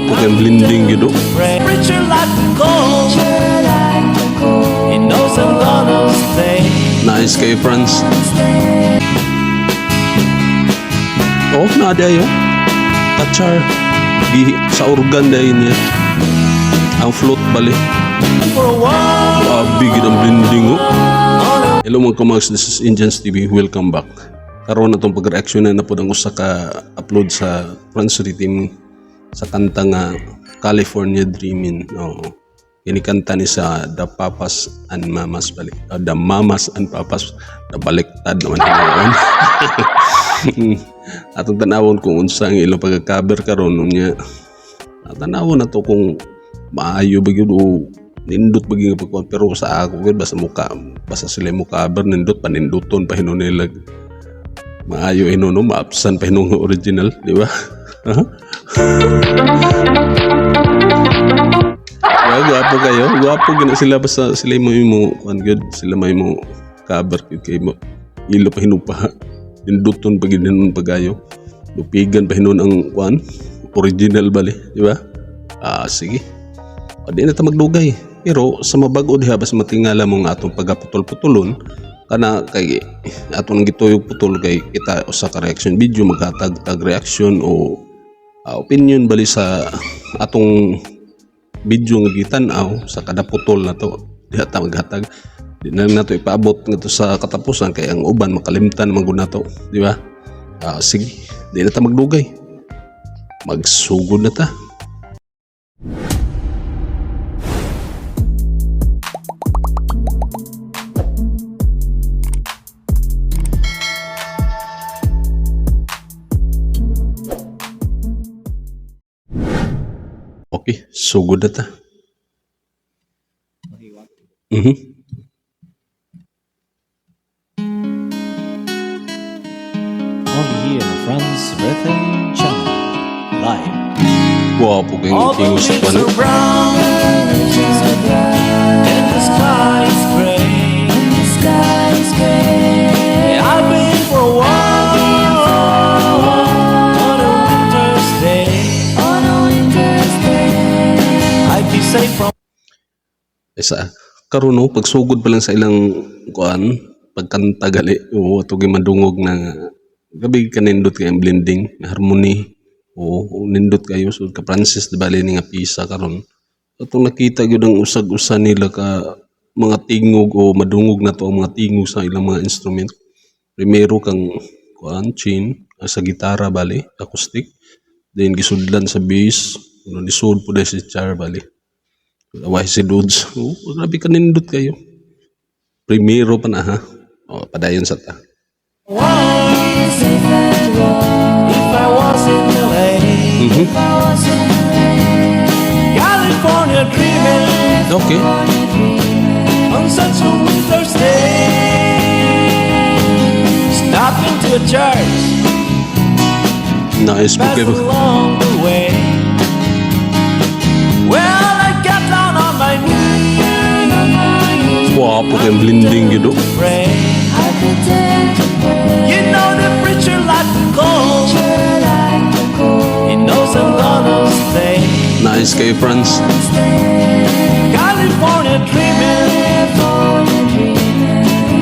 Gwapo kay blending gyud, oh. Preacher like to call. He knows I'm gonna stay. Nice kay Franz. Oh, naa diay, oh. Kachar. Gi sa organ dahil niya. Ang flute bali. For a while. Grabe gid ang blending, oh. Hello, mga kamags, this is Indians TV. Welcome back. Karon atong pag-reaction na pod ang usa ka upload sa Franz Rhythm sa kanta nga California Dreamin'. Oo. Kini kanta ni sa The Papas and Mamas bali. The Mamas and Papas, nabaliktad naman hinuon. Atong tanawon kung unsa ang ilang pagka-cover karon unya. Tanawon na to kung maayo ba gyud o nindot ba gyud nga pagkuan, pero sa ako gyud, basta muka basta sila mo cover nindot, paninduton pa hinuon nila, maayo hinuon, no, maapsan pa hinuon nga original, di ba? Ha? Well, gwapo kayo. Gwapo gina sila, basta sila mo imo kuan gyud, sila may mo cover gyud kay mo ilo pa hinuon pa. Ninduton pa gyud hinuon pagayo. Lupigan pa hinuon ang kuan original bali, di ba? Ah, sige. O, di na ta magdugay. Pero sa mabag-o diha, basta matingala mo nga atong pagaputol-putulon kana kay atong gituyog putol kay kita usa ka reaction video, maghatag tag reaction o opinion bali sa atong video nga gitan-aw sa kada putol na to. Diha ta maghatag, di na lang nato ipaabot ngadto sa katapusan kay ang uban makalimtan man gud nato, di ba? Ah, sige, di na ta magdugay, magsugod na ta. Okay, sugod na ta. Only here on Franz Rhythm Channel. Live. Gwapo kay All the tingog sa leaves kuan. are brown and the sky is gray. I've been for a walk on a winter's day. I'd be safe from Isa karon, no, pagsugod pa lang sa ilang kuan, pagkanta gali, oo, ato gyud madungog na gabi kanindot kay ang blending, harmony. Oo, nindot kayo. So ka Francis di bali ni nga pisa karon, atong nakita gyud ang usag-usa nila ka mga tingog o madungog na to ang mga tingog sa ilang mga instrument. Primero kang kuan chin, sa gitara bali, acoustic, then gisudlan sa bass, ano, nisud po dahil si Char bali. Away si Dudes. Oh, grabe ka nindot kayo. Primero pa na ha. Oh, padayon sa ta. If I was in LA. California dreaming on such a winter's day. Stop into a church, Nice po pass kayo. Along the way. Well, I got down on my knees Gwapo kay blending gyud, oh. pray. You know the preacher like to call. He knows I'm gonna stay. Nice kay Franz. California dreaming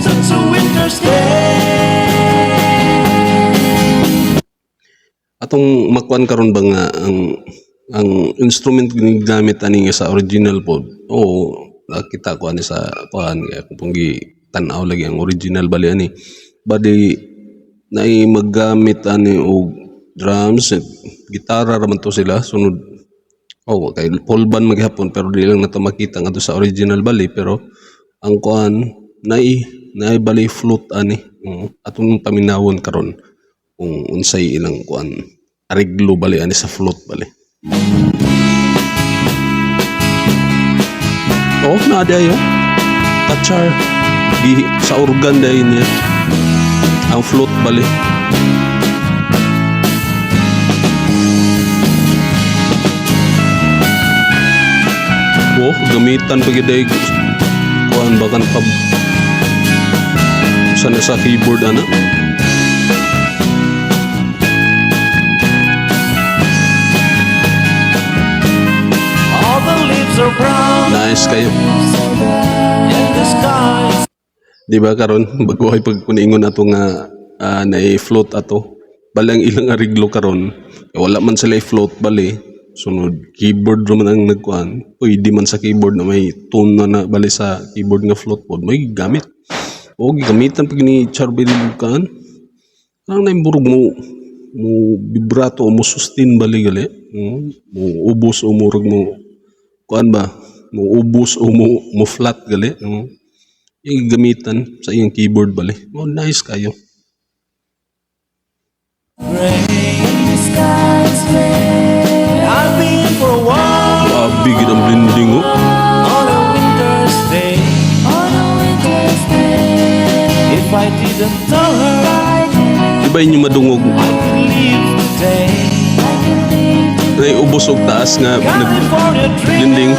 such a winter's day. Atong makuan karon ba nga ang instrument ginagamit ani nga sa original po. Oo, nakita ko ani sa kuan kaya kung pong tan-aw lagi ang original bali ani. Bali naay maggamit ani og drums, eh, gitara ra man to sila sunod. Oh, kay full band maghapon, pero di lang nato makita ngadto sa original bali, pero ang kuan naay bali flute ani. Oo, atong paminawon karon kung unsay ilang kuan areglo bali ani sa flute bali. Oh, naa diay, oh. Kachar. Gi sa organ dahil niya. Ang flute bali. Oh, gamitan pa gyud ay kuan bakan pa sa nasa keyboard ana. Nice kayo. So bright. And the sky is Di ba karon bago ay pag kuniingon ato nga na-float ato. Bali ang ilang ariglo karon, eh, wala man sila i-float bali. Sunod keyboard raman ang nagkuan. Pwede man sa keyboard na may tone na na bali sa keyboard nga float pod may gamit. O gamitan pag ni Charbel kan. Parang na murag mo mo vibrato o mo sustain bali gali. Mo ubos o murag mo kuan ba? Mo ubos o mo mo flat gali. Yung gamitan sa iyang keyboard bali. Oh, nice kayo. Gray. The sky is gray. I've been for a walk Grabe gid ang blending oh. on a winter's day. On a winter's day. If I didn't tell her, I didn't, Di ba inyo madungog I could leave today. I could leave na ubos og taas nga nag California blending. dreaming.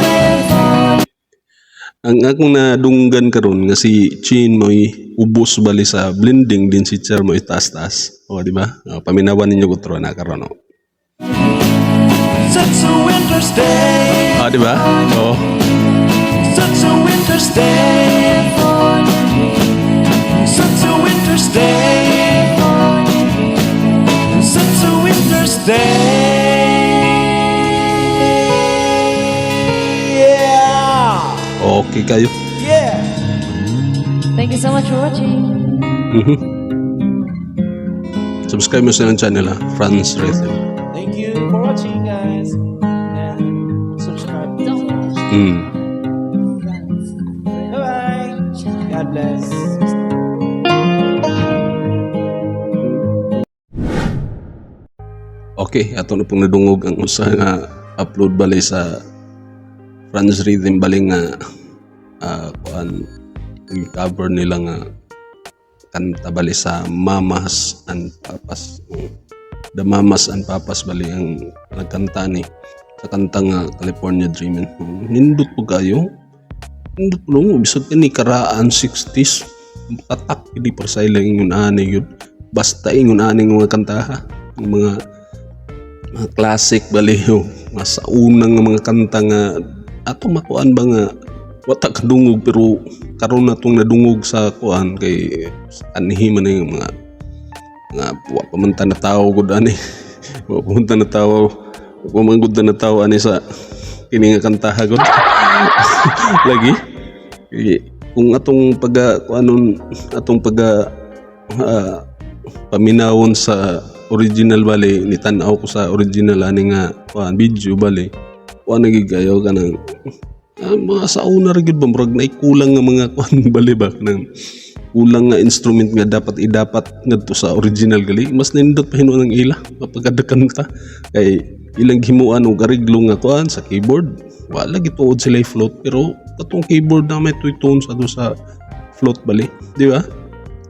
Ang akong nadunggan karon nga si Chin mo'y ubos bali sa blending din si Cher mo'y taas-taas. O, di ba? O, paminawan ninyo kutro na karon oh. Such a winter's day. Ah, di ba? Oh. Such a winter's day. Such a winter's day. Such a winter's day. Yeah. Okay kayo. Yeah. Thank you so much for watching. Subscribe mo sa ilang channel ha, Franz Rhythm. Thank you for watching, guys. And subscribe. Don't Bye bye. God bless. Okay, ato na pong nadungog ang usa nga upload bali sa Franz Rhythm bali nga kuan cover nila nga kanta bali sa Mamas and Papas. The Mamas and Papas bali ang nagkanta ni sa kanta nga California Dreamin'. Nindot po kayo. Nindot po no, bisag kani karaan 60s tatak hindi para sa ilang ingon ani yun. Basta ingon ani nga mga kantaha. Ang mga classic baliw, mga sa unang nga mga kanta nga ato makuan ba nga wata kadungog pero karon na tong nadungog sa kuan kay anhi man yung mga wa pa man ta natawo gud ani, wa pa man ta natawo, wa pa man gud ta natawo ani sa kini nga kantaha gud lagi. Kay kung atong pag kuanon atong pag paminawon sa original bali ni tan-aw ko sa original ani nga kuan video bali kuan na gid kayo kanang mga sa una ra gyud ba murag naikulang nga mga kuan bali ba kanang kulang nga instrument nga dapat idapat ngadto sa original gali mas nindot pa hinuon ang ila mapagkadakanta kay ilang gihimuan og ariglo nga kuan sa keyboard. Wala gituod sila float pero katong keyboard na may tuy tones ato sa float bali, di ba?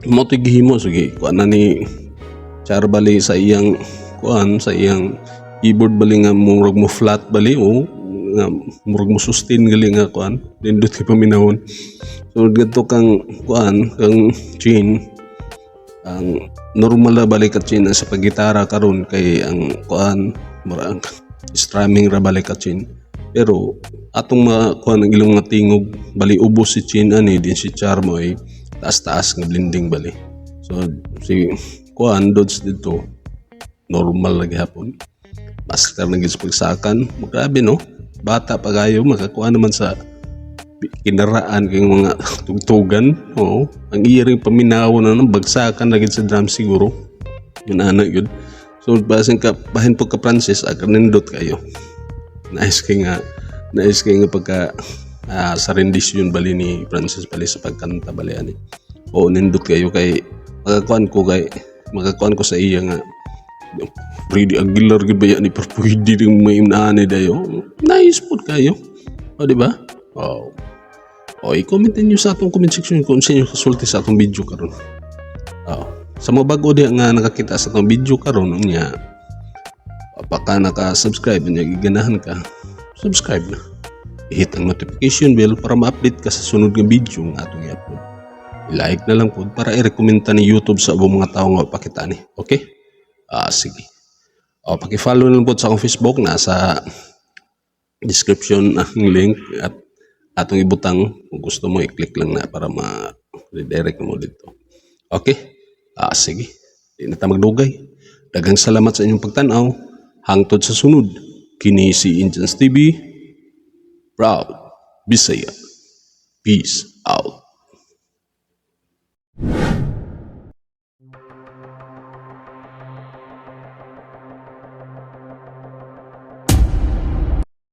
Mo to'y gihimo sige kuan na ni Char bali sa iyang kuan sa iyang keyboard bali nga murag mo flat bali o nga murag mo sustain gali nga kuan nindot kay paminawon. So gadto kang kuan kang Chin, ang normal na balik ka Chin sa paggitara karon kay ang kuan mura ang strumming ra balik ka Chin pero atong makuan ang ilang mga tingog bali ubos si Chin ani din si Charmo ay taas-taas nga blending bali. So si kuan Dodge dito normal lagi hapon master na gid sa pagsakan. Grabe no, bata pa kayo makakuha naman sa kinaraan kay mga tugtugan. Oo, ang iya rin paminaw na nang bagsakan na gid sa drum siguro yun ana yun. So basin ka bahin po ka Francis ag nindot kayo. Nice kay nga pagka sa rendition bali ni Francis bali sa pagkanta bali ani. Oo, nindot kayo kay makakuan ko sa iya nga Freddy Aguilar gid ba yan ni pero pwede rin may ani dayo. Nice pod kayo. O, di ba? Oh. O, i-comment ninyo sa atong comment section kung sa inyo kasulti sa atong video karon. Oh. Sa mga bago diha nga nakakita sa atong video karon unya baka naka-subscribe unya giganahan ka, subscribe na. I-hit ang notification bell para ma-update ka sa sunod nga video nga atong i-upload. I-like na lang po para i-recommend ni YouTube sa ubang mga tao nga pakita ni. Okay? Ah, sige. O, paki-follow na lang po sa akong Facebook. Nasa description ang link at Atong ibutang. Kung gusto mo, i-click lang na para ma-redirect mo dito. Okay? Ah, sige. Di na ta magdugay. Daghang salamat sa inyong pagtanaw. Hangtod sa sunod. Kini si Indians TV. Proud Bisaya. Peace out.